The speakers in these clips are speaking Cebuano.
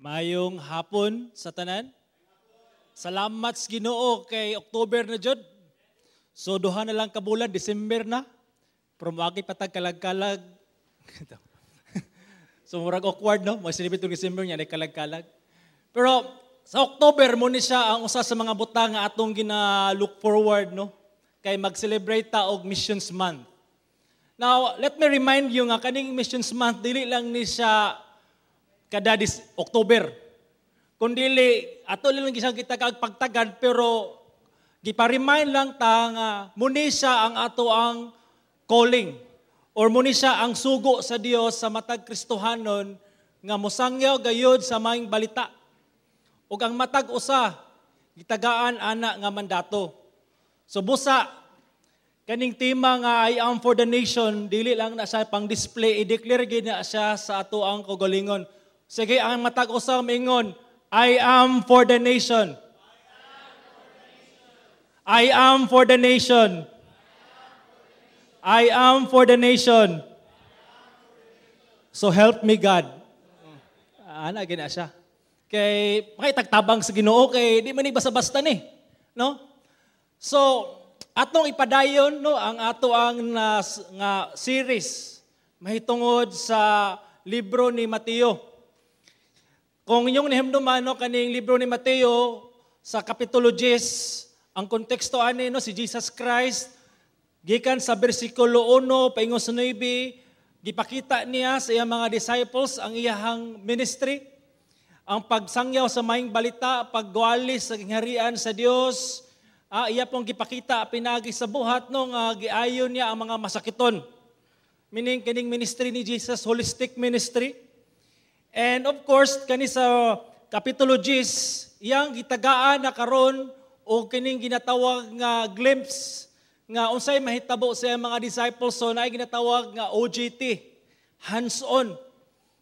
Mayong hapon sa tanan. Salamat sa Ginoo kay October na jud. So duha na lang ka bulan, December na. Pero moagi pa tag kalag-kalag. So murag awkward, no? Mo silibit tong December niya kalag-kalag. Pero sa October mo ni siya ang usa sa mga butang nga atong gina look forward, no? Kay mag-celebrate ta og Missions Month. Now, let me remind you nga kaning Missions Month dili lang ni siya kada October. Kundili ato lang gisang kita kag pagtagad, pero gipa-remind lang ta nga muni siya ang ato ang calling or muni siya ang sugo sa Dios sa matag Kristohanon nga mosangyaw gayud sa maayong balita. Ug ang matag usa gitagaan ana nga mandato. So busa kaning tema nga "I am for the nation", dili lang na siya pang display, i-declare gid na siya sa ato ang kaugalingon. Sige, ang matag usa maingon, "I am for the nation. I am for the nation. I am for the nation. So help me God." Ana gina siya. Kay makitagtabang sa Ginoo kay di man ni basta-basta ni, no? So atong ipadayon, no, ang ato ang nga series mahitungod sa libro ni Mateo. Kung inyong nahimduman, no, kaning libro ni Mateo sa kapitulo 10, ang konteksto ani, no, si Jesus Christ gikan sa bersikulo 1 paingon sa 9, gipakita niya sa iyang mga disciples ang iyahang ministry, ang pagsangyaw sa maayong balita, pagwali sa gingharian sa Dios. Iya pong gipakita pinagi sa buhat, no, nga giayon niya ang mga masakiton. Meaning kining ministry ni Jesus, holistic ministry. And of course, kani sa kapitulo 10, iyang gitagaan na karon o kining ginatawag nga glimpse nga unsay mahitabo sa iyang mga disciples. So naay ginatawag nga OJT, hands-on,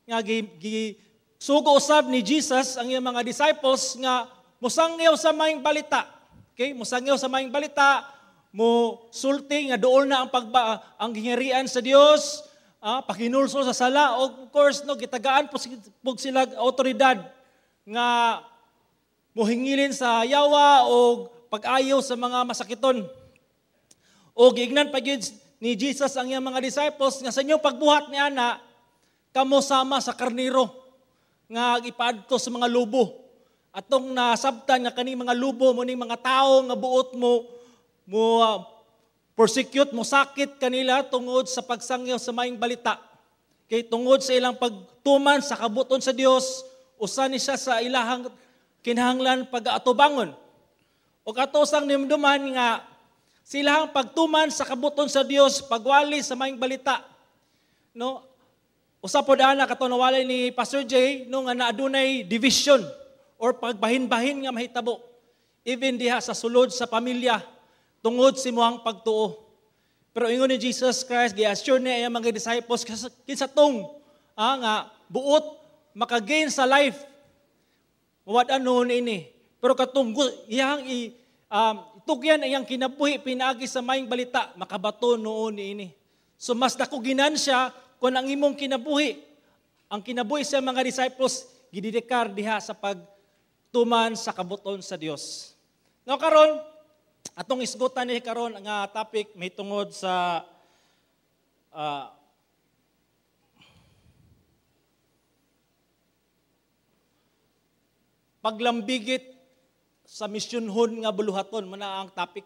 nga gi sugo usab ni Jesus ang iyang mga disciples nga mosangyaw sa maayong balita. Okay, mosangyaw sa maayong balita, mo sulti nga duol na ang gingharian sa Dios, pakinulsol sa sala, of course, no, gitagaan po sila autoridad nga mohingilin sa yawa o pag-ayo sa mga masakiton. O giignan pa gyud ni Jesus ang iyang mga disciples nga sa inyong pagbuhat ni ana, kamo sama sa karniro nga ipaadto sa mga lobo. Atong nasabtan nga kani mga lobo mo ning mga tawo nga buot mo mo persecute mo, sakit kanila tungod sa pagsangyaw sa maayong balita. Kay tungod sa ilang pagtuman sa kabuton sa Dios, usa ni siya sa ilahang kinahanglan pag-atubangon. O ato sang nimduman nga silahang pagtuman sa kabuton sa Dios, pagwali sa maayong balita. No? Usa pod ana kato nawalay ni Pastor Jay, no, nga naadunay division or pagbahin-bahin nga mahitabo even diha sa sulod sa pamilya tungod sa imuhang pagtuo. Pero ingon ni Jesus Christ, gi-assure niya ang mga disciples kinsa tong nga buot makagain sa life, mawad-an noon ini. Pero katong iyang itugyan iyang kinabuhi pinaagi sa maayong balita, makabato noon ini. So mas dako ginansya kung ang imong kinabuhi. Ang kinabuhi sa mga disciples gidedikar diha sa pagtuman sa kabuton sa Dios. Now karon atong isgutan ni karon nga topic may tungod sa paglambigit sa misyonhon nga buluhaton, man ang topic.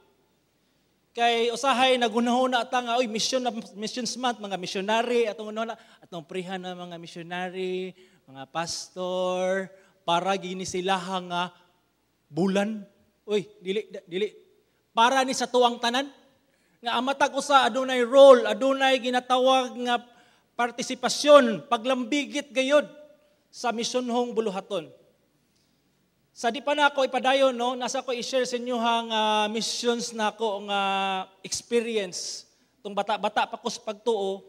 Kay usahay nagunahon ta nga oy mission na, Missions Month, mga missionary atong una atong prihan na mga missionary, mga pastor, para gini sila nga bulan. Uy, dili dili para ni sa tuwang tanan nga ang matag usa adunay role, adunay ginatawag nga partisipasyon, paglambigit gayod sa misyonhong buluhaton. Sa di pa na ako ipadayon, no, nasa ko i-share sa inyo ang missions na ako nga experience. Tung bata-bata pa ko sa pagtuo,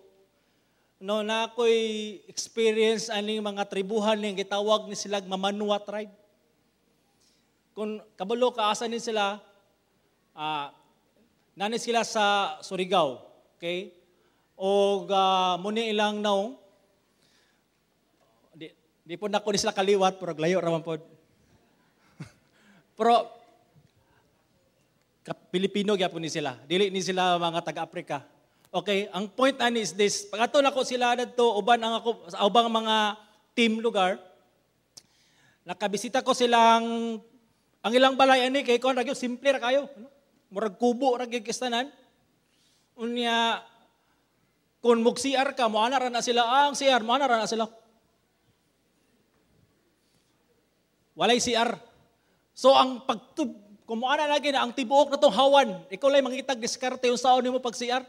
no, na ako'y experience aning mga tribuhan ning gitawag ni sila Mamanwa tribe. Kung kabalo ka asa ni sila, nani sila sa Surigao, okay? Og muni ilang naong di, Di po nako ni sila kaliwat, pero layo ra man pod. Pero Pilipino gyapon ni sila. Dili ni sila mga taga-Afrika. Okay, ang point ani is this. Pag ato nako sila dadto uban ang ako sa ubang mga team lugar, nakabisita ko silang ang ilang balay ani kay kon ra gyud, simple ra kayo, ano? Murag kubo ra gyud kistanan. Unya kung mug CR ka, mo ana ra na sila, ang CR, mo ana ra na sila. Walay CR. So ang pagtub, kung mo ana lagi na ang tibuok na tong hawan, ikaw lang mangitag diskarte yung saon nimo pag CR.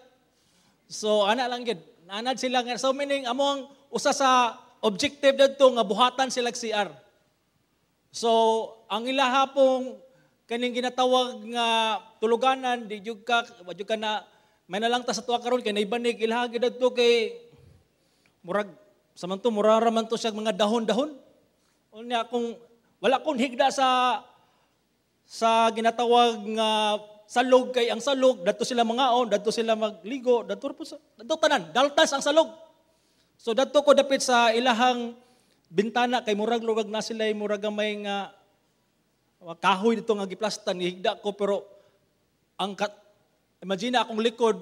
So ana lang gid. Naanad sila nga. So meaning amo ang usa sa objective dadto nga buhatan sila CR. So ang ilaha pong kaning ginatawag nga tuluganan, di jud ka, wa jud ka na may nalang ta sa tuwa karon kay naibanig ilaha gid dadto kay murag samanto murara man to siya mga dahon-dahon. Unya kung wala kon higda sa ginatawag nga salog kay ang salog dadto sila mangaon, dadto sila magligo, dadto po sa dadto tanan, daltas ang salog. So dadto ko dapit sa ilahang bintana kay murag lugag na sila murag gamay nga kahoy dito nga giplastan, higda ko pero ang imagine akong likod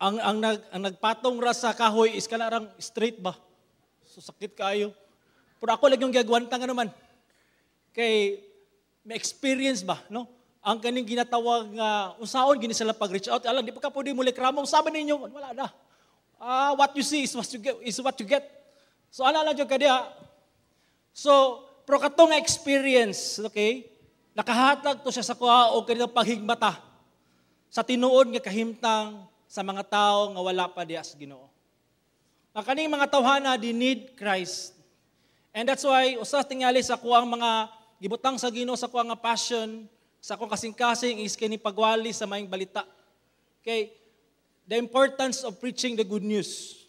ang nagpatong ra sa kahoy is kanarang straight ba. So sakit kaayo. Pero ako lagi yung gagwanta nga naman. Kay may experience ba, no? Ang kaning ginatawag nga unsaon gini sila pag reach out, alam di pa ka pwede mo reklamo, sabi ninyo wala na. What you see is what you get, is what you get. So ala lang jud ka diha. So pero katong experience, okay? Nakahatag to siya sa kuha og kanang paghigmata sa tinuod nga kahimtang sa mga tao nga wala pa diha sa Ginoo. Ang kaning mga tawhana, they need Christ. And that's why usa tingali sa kuang mga gibutang sa Ginoo sa kuang nga passion, sa akong kasing-kasing is kini pagwali sa maayong balita. Okay? The importance of preaching the good news.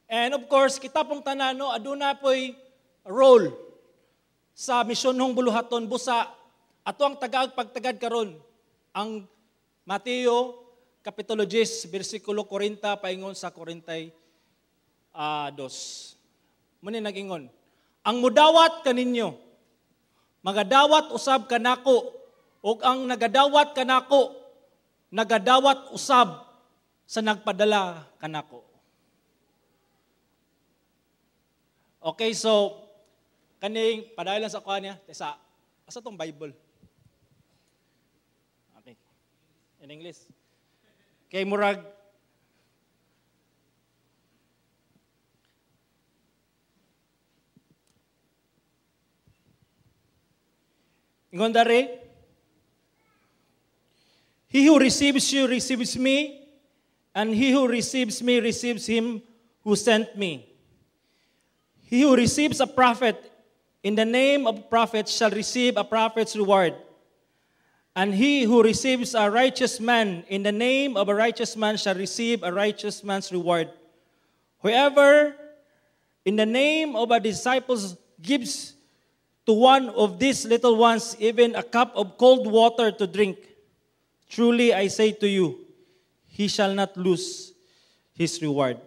And of course, kita pong tanan, no, aduna po'y role sa misyonhong buluhaton busa ato ang tagaag pagtagad karon ang Mateo kapitulo 10 bersikulo 40 paingon sa 42. Muna nag-ingon, ang mudawat kaninyo magadawat usab kanako, ug ang nagadawat kanako nagadawat usab sa nagpadala kanako. Okay, so kaning padayon lang sa kuha niya sa asa tong Bible. Okay. In English. Kay murag ingon dare, he who receives you receives me, and he who receives me receives him who sent me. He who receives a prophet in the name of prophet shall receive a prophet's reward. And he who receives a righteous man in the name of a righteous man shall receive a righteous man's reward. Whoever in the name of a disciple gives to one of these little ones even a cup of cold water to drink, truly I say to you, he shall not lose his reward.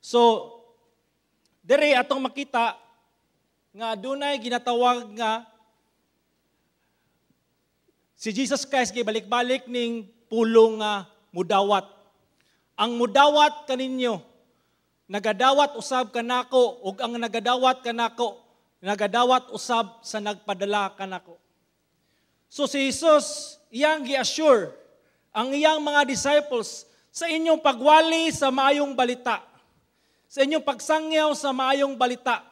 So, dere atong makita nga adunay ginatawag nga si Jesus Christ gibalik-balik ning pulong nga mudawat. Ang mudawat kaninyo, nagadawat usab kanako, ug ang nagadawat kanako, nagadawat usab sa nagpadala kanako. So si Jesus, iyang gi-assure ang iyang mga disciples sa inyong pagwali sa maayong balita, sa inyong pagsangyaw sa maayong balita,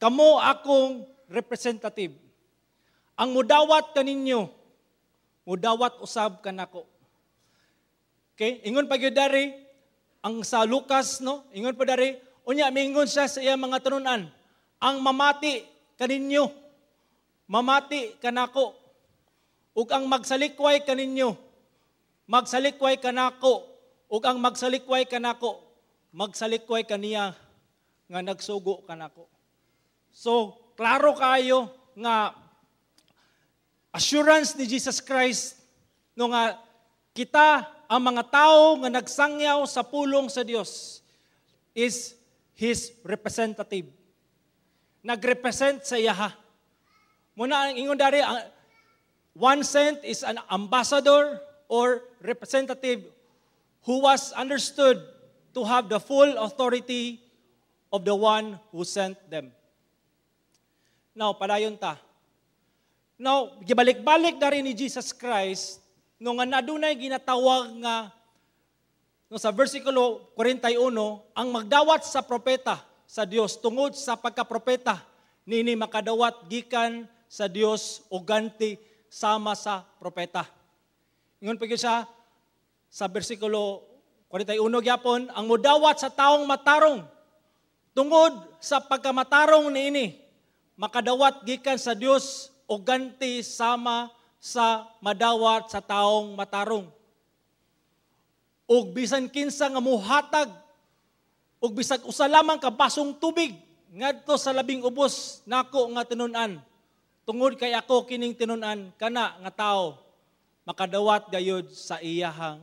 kamo akong representative. Ang mudawat kaninyo, mudawat usab kanako. Okay? Ingon pa gyud dari ang sa Lucas, no? Ingon pa dari, unya mingon siya sa iyang mga tanunan, ang mamati kaninyo, mamati kanako. Ug ang magsalikway kaninyo, magsalikway kanako. Ug ang magsalikway kanako, magsalikway kaniya nga nagsugo kanako. So, klaro kayo nga assurance ni Jesus Christ no nga kita ang mga tao nga nagsangyaw sa pulong sa Dios is his representative. Nagrepresent sa iyaha. Muna ang ingon dari, ang one sent is an ambassador or representative who was understood to have the full authority of the one who sent them. Now, padayon ta. Now, gibalik-balik na rin ni Jesus Christ no nga nadunay ginatawag nga no sa versikulo 41, ang magdawat sa propeta sa Dios tungod sa pagkapropeta nini makadawat gikan sa Dios og ganti sama sa propeta. Ingon pa gyud siya sa versikulo 41 gyapon, ang mudawat sa taong matarong tungod sa pagkamatarong niini makadawat gikan sa Dios og ganti sama sa madawat sa taong matarong. Ug bisan kinsa nga muhatag og bisag usa lamang ka basong tubig ngadto sa labing ubos nako nga tinun-an tungod kay ako kining tinun-an, kana nga tawo makadawat gayud sa iyahang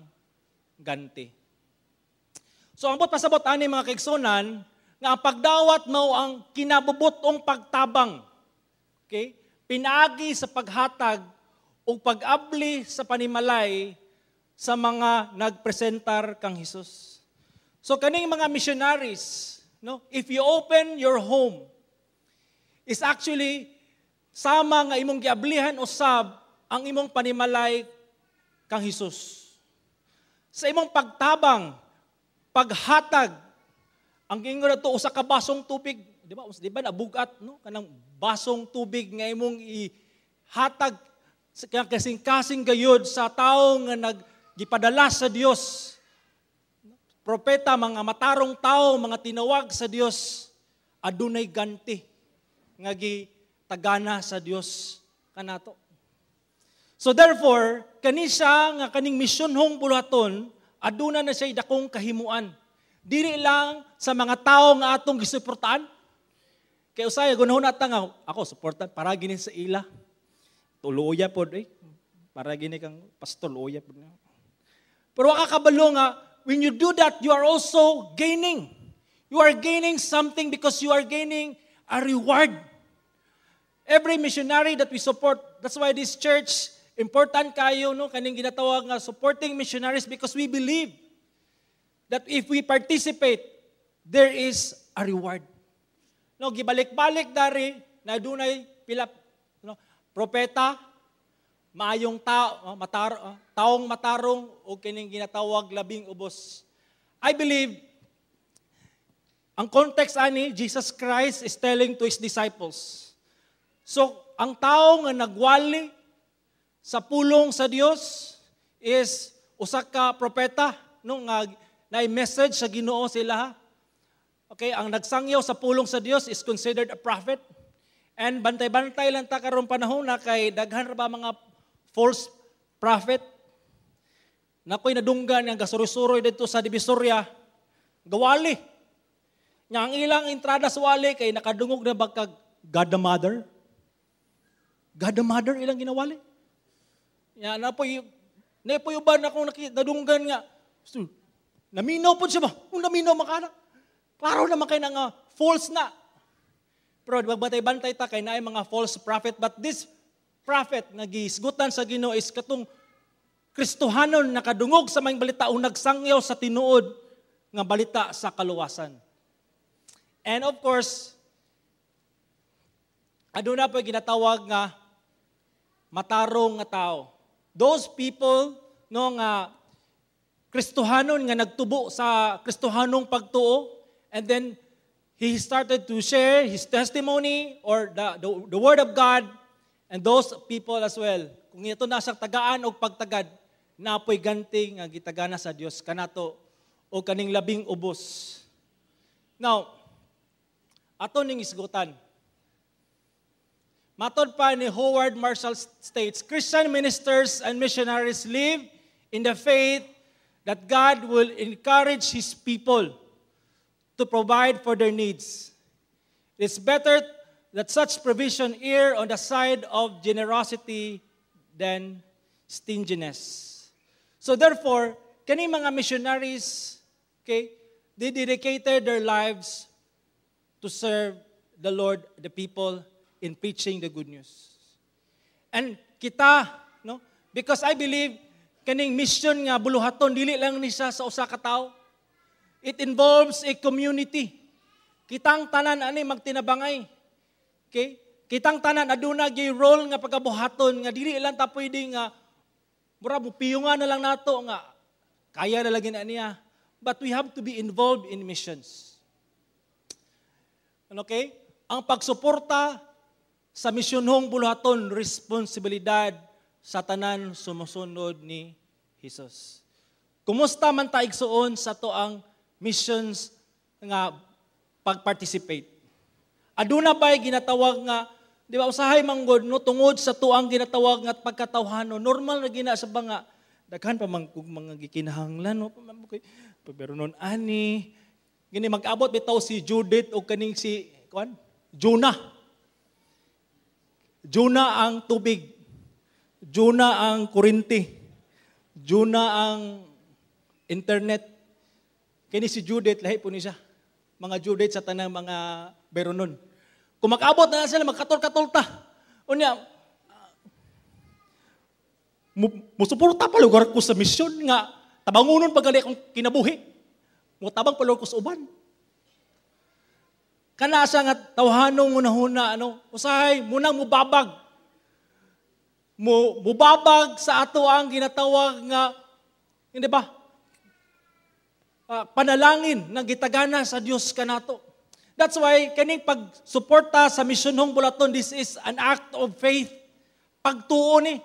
ganti. So ang buot pasabot ani, mga kaigsunan, nga ang pagdawat mao ang kinabubut-ong pagtabang. Okay? Pinaagi sa paghatag o pag-abli sa panimalay sa mga nagpresentar kang Hesus. So kaning mga missionaries, no, if you open your home, is actually sama nga imong giablihan usab ang imong panimalay kang Hesus. Sa imong pagtabang, paghatag, ang ingon to usa ka basong tubig, di ba? Di ba nabugat, no? Kanang basong tubig nga imong ihatag sa kasing-kasing gayud sa tawo nga naggipadala sa Dios. Propeta, mga matarong tao, mga tinawag sa Dios, adunay ganti nga gitagana sa Dios kanato. So therefore, kani siya nga kaning misyonhong buluhaton, aduna na siya dakong kahimuan. Dili lang sa mga tao nga atong gisuportahan. Kay usay gunahon ata nga ako suportan para gini sa ila. Tuluya pod eh. Para gini kang pastor, luya pod. Pero wa ka kabalo nga when you do that, you are also gaining. You are gaining something because you are gaining a reward. Every missionary that we support, that's why this church important kayo, no, kaning ginatawag nga supporting missionaries, because we believe that if we participate, there is a reward. No, gibalik-balik dari na dunay pila, no, propeta, maayong tao, taong matarong o kining ginatawag labing ubos. I believe ang context ani, Jesus Christ is telling to his disciples. So, ang tao nga nagwali sa pulong sa Dios is usa ka propeta, no, nga na message sa Ginoo sila. Okay, ang nagsangyaw sa pulong sa Dios is considered a prophet. And bantay-bantay lang ta karong panahon na kay daghan ra ba mga false prophet. Nakoy nadunggan ang gasuroy-suroy didto sa Divisoria. Gawali. Nya ang ilang entrada sa wali kay nakadungog na bagkag God the Mother. God the Mother ilang ginawali. Nya na po uban akong nadunggan nga naminaw po siya ba? Kung naminaw makana. Klaro naman kay na nga false na. Pero magbantay-bantay ta kay naay mga false prophet, but this prophet nga gisgutan sa Ginoo is katong Kristohanon nakadungog sa maayong balita o nagsangyaw sa tinuod nga balita sa kaluwasan. And of course, aduna po ginatawag nga matarong nga tao. Those people, no, nga Kristohanon nga nagtubo sa Kristohanong pagtuo, and then he started to share his testimony or the word of God, and those people as well. Kung ito nasa tagaan og pagtagad, napoy ganti nga gitagana sa Dios kanato o kaning labing ubos. Now, ato ning isgutan. Matod pa ni Howard Marshall states, "Christian ministers and missionaries live in the faith that God will encourage His people to provide for their needs. It's better that such provision err on the side of generosity than stinginess." So therefore, kani mga missionaries, okay, they dedicated their lives to serve the Lord, the people, in preaching the good news. And kita, no? Because I believe kaning mission nga buluhaton dili lang ni siya sa usa ka tawo. It involves a community. Kitang tanan ani magtinabangay. Okay? Kitang tanan aduna gyud role nga pagabuhaton nga dili lang ta pwede nga mura piyungan na lang nato nga kaya na lagi na niya. But we have to be involved in missions. Okay? Ang pagsuporta sa misyonhong buluhaton, responsibilidad sa tanan sumusunod ni Jesus. Kumusta man ta, igsuon, sa to ang missions nga pag-participate? Aduna ba'y ginatawag nga, di ba, usahay manggod, no, tungod sa tuang ginatawag nga pagkatawhano, normal na gina sa nga, daghan pa man kung mga gikinahanglan, no, pero nun ani, gini mag-abot bitaw si Judith o kaning si, kuan, Jonah. Jonah ang tubig. Jonah ang kuryente. Jonah ang internet. Kini si Judith, lahi po ni siya. Mga Judith sa tanang mga Beronon. Kung mag-abot na sila, magkatol-katol ta. Unya, musuporta pa lugar ko sa misyon nga tabangunon pa gali akong kinabuhi. Mutabang pa lugar ko sa uban. Kana siya nga tawhanong hunahuna, ano, usahay, munang mubabag. Mubabag sa ato ang ginatawag nga, hindi ba? Panalangin ng gitagana sa Dios kanato. That's why kaning pagsuporta sa misyonhong bulaton, this is an act of faith. Pagtuo ni.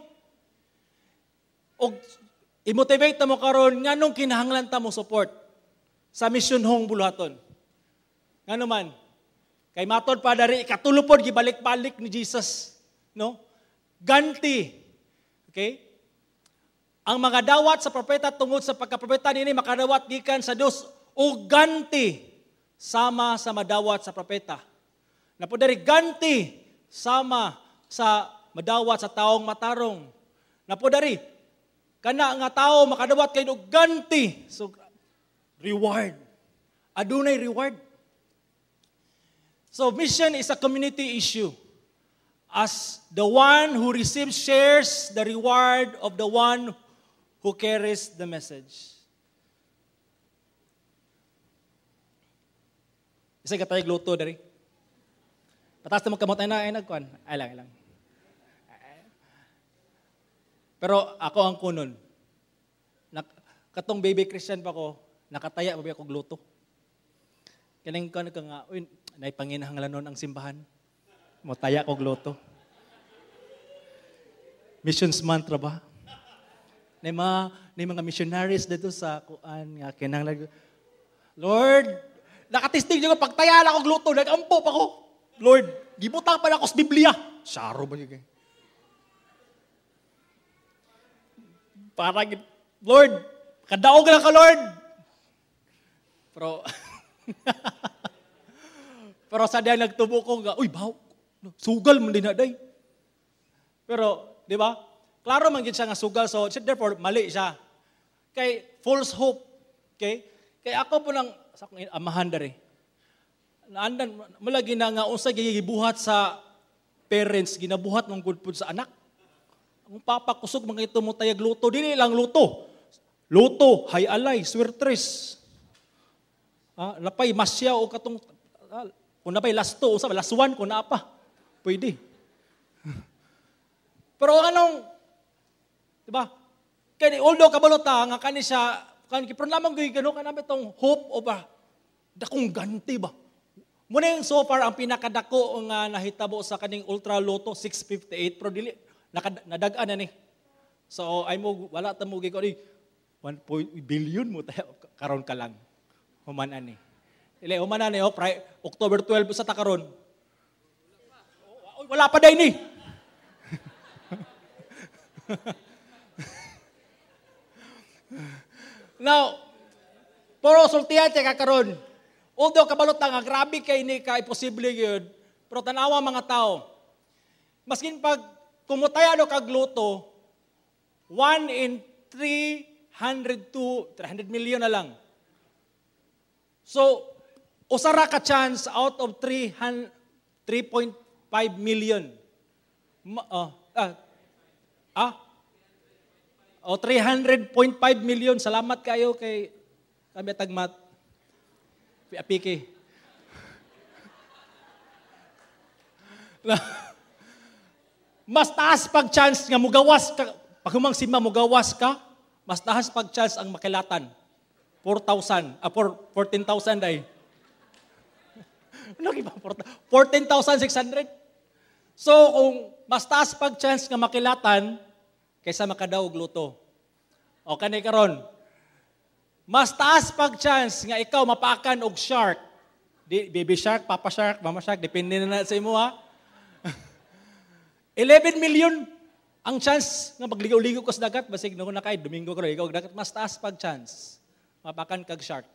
Og i-motivate na mo karon nganong kinahanglan ta mo support sa misyonhong buluhaton. Ngano man? Kay matod pa dari ikatulo pod gibalik-balik ni Jesus, no? Ganti. Okay? Ang mga dawat sa propeta tungod sa pagkapropeta nini makadawat gikan sa Dios og ganti sama sa madawat sa propeta. Napo dari ganti sama sa madawat sa taong matarong. Napo dari kana nga tao makadawat kay og ganti. So reward. Adunay reward. So mission is a community issue. As the one who receives shares the reward of the one who carries the message. Isa ka tayo gluto dari. Pataas na magkamot ay na ay nagkuan. Ay lang, ay lang. Pero ako ang kunon. Katong baby Christian pa ko, nakataya pa ako gluto. Kaning kuan ka nga, uy, naipanginahanglanon ang simbahan. Motaya kog luto. Missions mantra ba? Nay mga missionaries dito sa kuan nga kinahanglan. Lord, nakatesting ko pagtaya na kog luto, nagampo pa ko. Lord, gibutang pa na ako sa Biblia. Saro ba yun? Parang, Lord, kadaog lang ka, Lord. Pero, pero sa diyan nagtubo ko nga, uy, baw, sugal man din na day. Pero, di ba? Klaro man gid siya nga sugal, so therefore, mali siya. Kay false hope. Okay? Kay ako po nang, sa akong amahan dari, naandan, malagi na nga, unsa gibuhat sa parents, ginabuhat mong good food sa anak. Ang papa, kusog mga ito mo tayag luto, dili lang luto. Luto, hay alay, swertres. Lapay, masya o katong, kung napay last two, usa, last one, kung naa pa. Pwede. Pero anong, di ba? Kaya although kabalota, nga kani siya, kani, pero lamang gawin gano'n, kanami itong hope o ba, dakong ganti ba? Muna yung so far, ang pinakadako nga nahitabo sa kaning ultra loto, 658, pero dili, nadagaan na ni. So, ay mo, wala ta mo, giko, 1 billion mo tayo, karon ka lang. Humanan ni. Ile, humanan ni, oh, October 12 sa takaron. Wala pa day ni. Now, pero sultihan siya kakaron. Although kabalot nga grabe kay ni ka imposible gyud, pero tanawa mga tao. Maskin pag kumutaya no kag luto, 1 in 302, 300 million na lang. So, Usa ra ka chance out of 3.5 million. Oh, 300.5 million. Salamat kayo kay kami tagmat. Apiki. Mas taas pag chance nga mugawas ka, pag humang sima mugawas ka, mas taas pag chance ang makilatan. 4,000, 14,000 ay. Ano ba? 14,600. So, kung mas taas pag chance nga makilatan, kaysa makadaog luto. O kanay karon, mas taas pag chance nga ikaw mapakan og shark. Di, baby shark, papa shark, mama shark, depende na sa imo ha. 11 million ang chance nga magligaw-ligaw ka sa dagat, basig no na kay Domingo karon ligaw dagat, mas taas pag chance mapakan kag shark.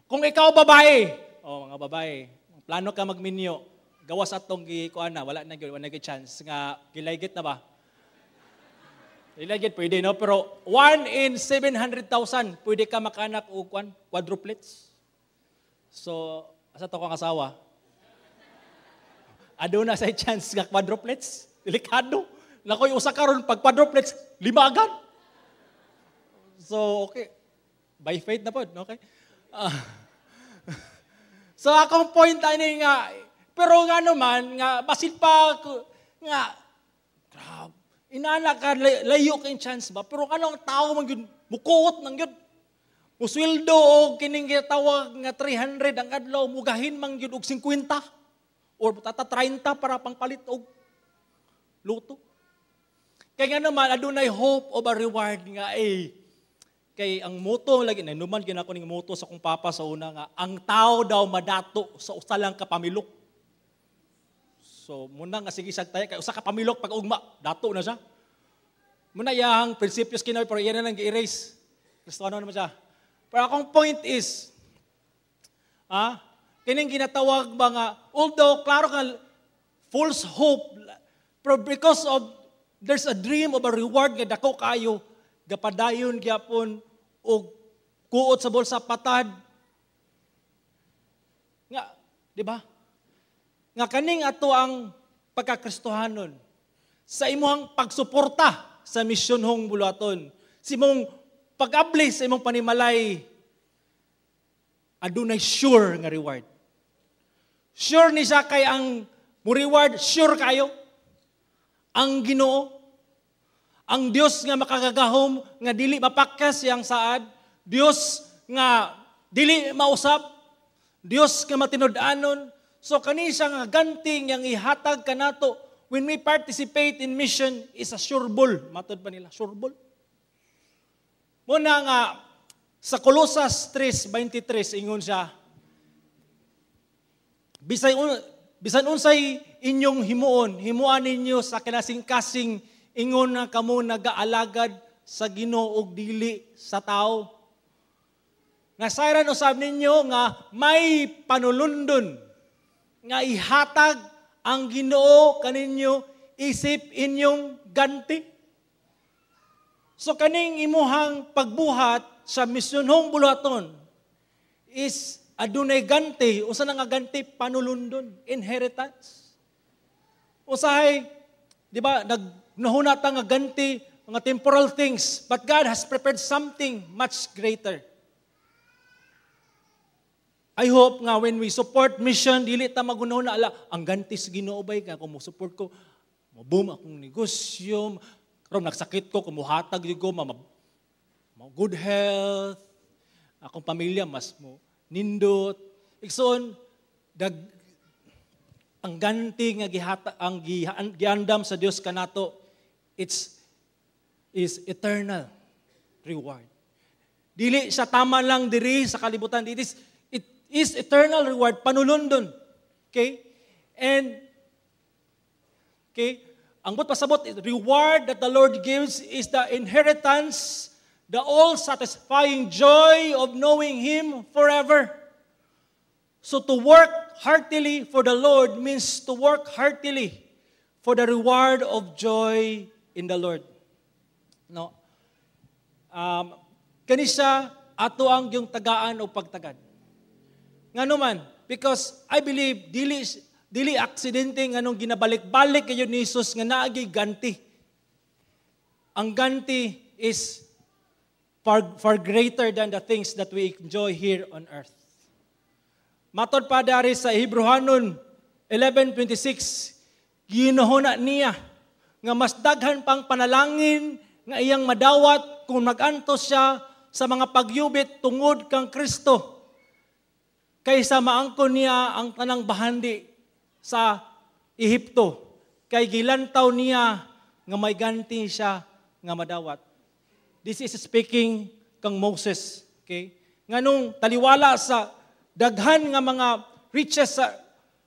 Kung ikaw babae, oh mga babae, plano ka magminyo, gawas atong gikuan na, wala na gyud, wala na gyud chance nga gilaygit na ba? Gilaygit pwede no, pero 1 in 700,000 pwede ka makanak og kuan, quadruplets. So, asa to kang asawa? Aduna say chance nga quadruplets? Delikado. Nakoy usa karon pag quadruplets, 5 agad. So, okay. By faith na pod, okay? So akong point ani nga, pero nga naman nga basin pa nga grab inana ka layo kay chance ba, pero kanang tao man gyud mukuot man gyud musweldo og kining gitawag nga 300 ang adlaw, mugahin man gyud og 50 or tata 30 para pangpalit og luto. Kay nga naman adunay hope of a reward nga eh kay ang motto lagi nainuman gyud ako ning motto sa akong papa sa una nga ang tao daw madato sa usa lang ka pamilok. So muna nga sige sag tayo kay usa ka pamilok pag ugma dato na siya. Muna iyang prinsipyos kinawi pero iya na lang gi-erase. Kristiyano naman siya. Pero akong point is kining ginatawag ba nga although klaro nga false hope, pero because of there's a dream of a reward nga dako kayo gapadayon gyapon og kuot sa bulsa patad nga, di ba? Nga kaning ato ang pagkakristohanon sa imong pagsuporta sa misyonhong buluhaton, sa imong pag-abli sa imong panimalay, adunay sure nga reward. Sure ni siya kay ang mo reward, sure kayo ang Ginoo. Ang Dios nga makagagahom, nga dili mapakyas iyang saad, Dios nga dili mausap, Dios nga matinud-anon. So kani siya nga ganti nga ihatag kanato when we participate in mission is a sure ball. Matod pa nila, sure ball. Muna nga sa Colosas 3:23 ingon siya, bisan unsay inyong himuon, himuan ninyo sa kinasing-kasing ingon na kamo nagaalagad sa Ginoo ug dili sa tao. Nasayran usab ninyo nga may panulundon nga ihatag ang Ginoo kaninyo isip inyong ganti. So kaning imuhang pagbuhat sa misyonhong buluhaton is adunay ganti. Usa na nga ganti? Panulundon, inheritance. Usahay, di ba, naghunahuna ta nga ganti, mga temporal things, but God has prepared something much greater. I hope nga when we support mission, dili ta maghunahuna, ala, ang ganti sa Ginoo bay nga kung mo-support ko, mo-boom akong negosyo, karon nagsakit ko, kumuhatag gyud ko, ma good health, akong pamilya mas mo nindot. Igsoon, ang ganti nga gihata, ang giandam sa Dios kanato, it's is eternal reward. Dili sa tama lang diri sa kalibutan, it is eternal reward, panulundon. Okay? And okay, ang but pasabot, reward that the Lord gives is the inheritance, the all-satisfying joy of knowing Him forever. So to work heartily for the Lord means to work heartily for the reward of joy in the Lord. No. Kani siya ato ang yung tagaan o pagtagad. Ngano man? Because I believe dili dili aksidente nganong ginabalik-balik kayo ni Jesus nga naagi ganti. Ang ganti is far, far greater than the things that we enjoy here on earth. Matod pa dari sa Hebreohanon 11:26, ginuhuna niya nga mas daghan pang panalangin nga iyang madawat kung magantos siya sa mga pagyubit tungod kang Kristo kaysa maangkon niya ang tanang bahandi sa Ehipto, kay gilantaw niya nga may ganti siya nga madawat. This is speaking kang Moses, okay? Nganong taliwala sa daghan nga mga riches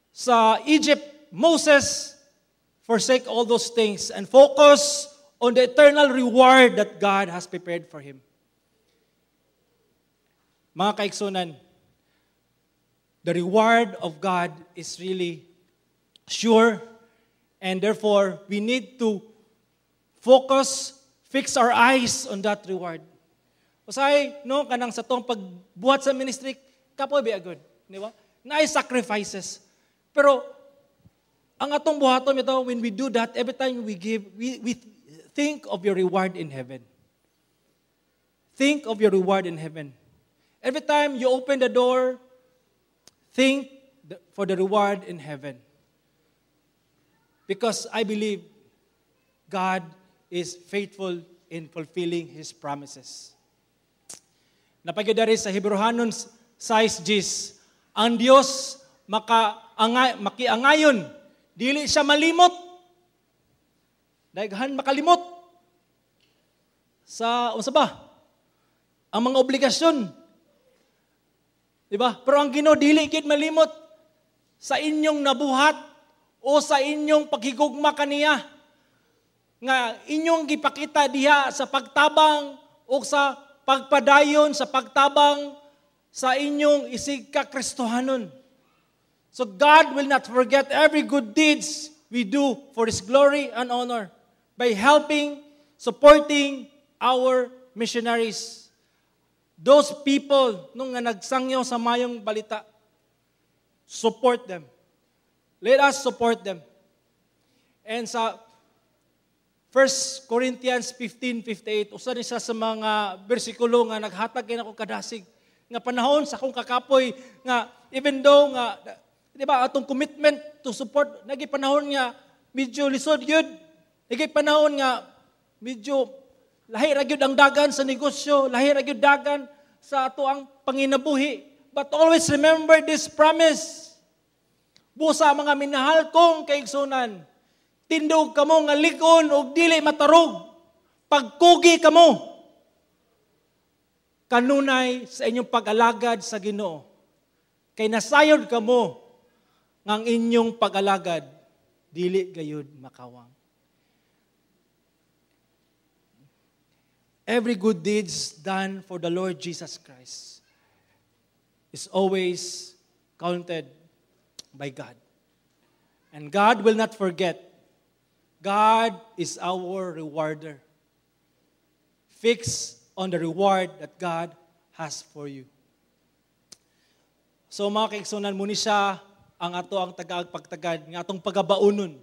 sa Egypt, Moses forsake all those things and focus on the eternal reward that God has prepared for him. Mga kaigsunan, the reward of God is really sure, and therefore we need to focus, fix our eyes on that reward. Usahay, no, kanang sa tong pagbuhat sa ministry, kapoy ba good, di ba? Naay sacrifices. Pero ang atong buhaton ito, when we do that, every time we give, we think of your reward in heaven. Think of your reward in heaven. Every time you open the door, think for the reward in heaven. Because I believe God is faithful in fulfilling His promises. Napagidari sa Hebreohanon 6 Gs, ang Dios maka angay, makiangayon, dili siya malimot. Daghan makalimot sa unsa ba? Ang mga obligasyon. Di ba? Pero ang Ginoo dili gid malimot sa inyong nabuhat o sa inyong paghigugma kaniya nga inyong gipakita diha sa pagtabang o sa pagpadayon sa pagtabang sa inyong isig ka Kristohanon. So God will not forget every good deeds we do for His glory and honor by helping, supporting our missionaries. Those people nung nga nagsangyaw sa mayong balita, support them. Let us support them. And sa 1 Corinthians 15:58, usa ni siya sa mga bersikulo nga naghatag kay nako kadasig nga panahon sa akong kakapoy nga even though nga, di ba, atong commitment to support, nagi panahon nga medyo lisod gyud, nagi panahon nga medyo lahi ra gyud ang dagan sa negosyo, lahi ra gyud dagan sa ato ang panginabuhi, but always remember this promise: "Busa, mga minahal kong kaigsunan, tindog kamo nga lig-on ug dili matarog. Pagkugi kamo kanunay sa inyong pag-alagad sa Ginoo. Kay nasayod kamo nga ang inyong pag-alagad dili gayud makawang." Every good deeds done for the Lord Jesus Christ is always counted by God. And God will not forget. God is our rewarder. Fix on the reward that God has for you. So, mga kaigsunan, mao ni siya ang ato ang tagaag pagtagad, nga atong pagabaunon.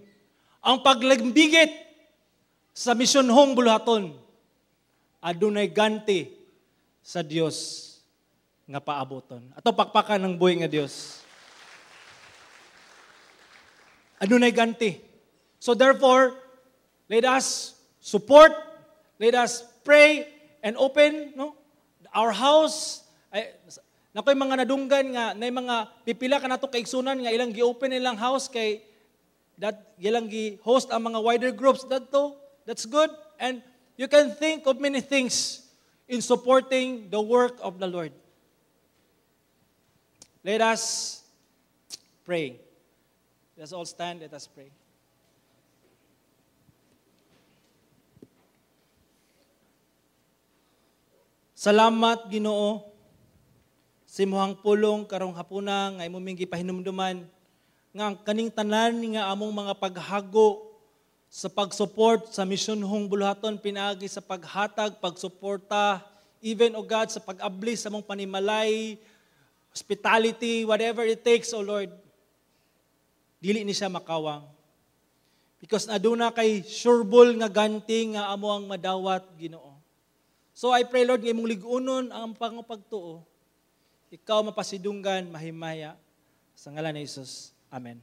Ang paglambigit sa misyonhong buluhaton, adunay ganti sa Dios nga paaboton. Ato pakpakan ng buhi nga Dios. Adunay ganti. So therefore, let us support, let us pray and open, no, our house. Ay, nakoy mga nadunggan nga nay mga pipila ka nato kaigsunan nga ilang gi-open ilang house kay that ilang gi-host ang mga wider groups dadto. That's good. And you can think of many things in supporting the work of the Lord. Let us pray. Let us all stand. Let us pray. Salamat, Ginoo, sa imong pulong karong hapuna nga imo ming gipahinumduman nga ang kaning tanan nga among mga paghago sa pag-support sa misyonhong buluhaton pinaagi sa paghatag, pagsuporta, even, O God, sa pag-abli sa among panimalay. hospitality, whatever it takes, O Lord, dili ni siya makawang. Because aduna kay sureball nga ganti nga amo ang madawat, Ginoo. So I pray, Lord, nga imong lig-unon ang pangpagtuo. Ikaw mapasidunggan, mahimaya. Sa ngalan ni Jesus. Amen.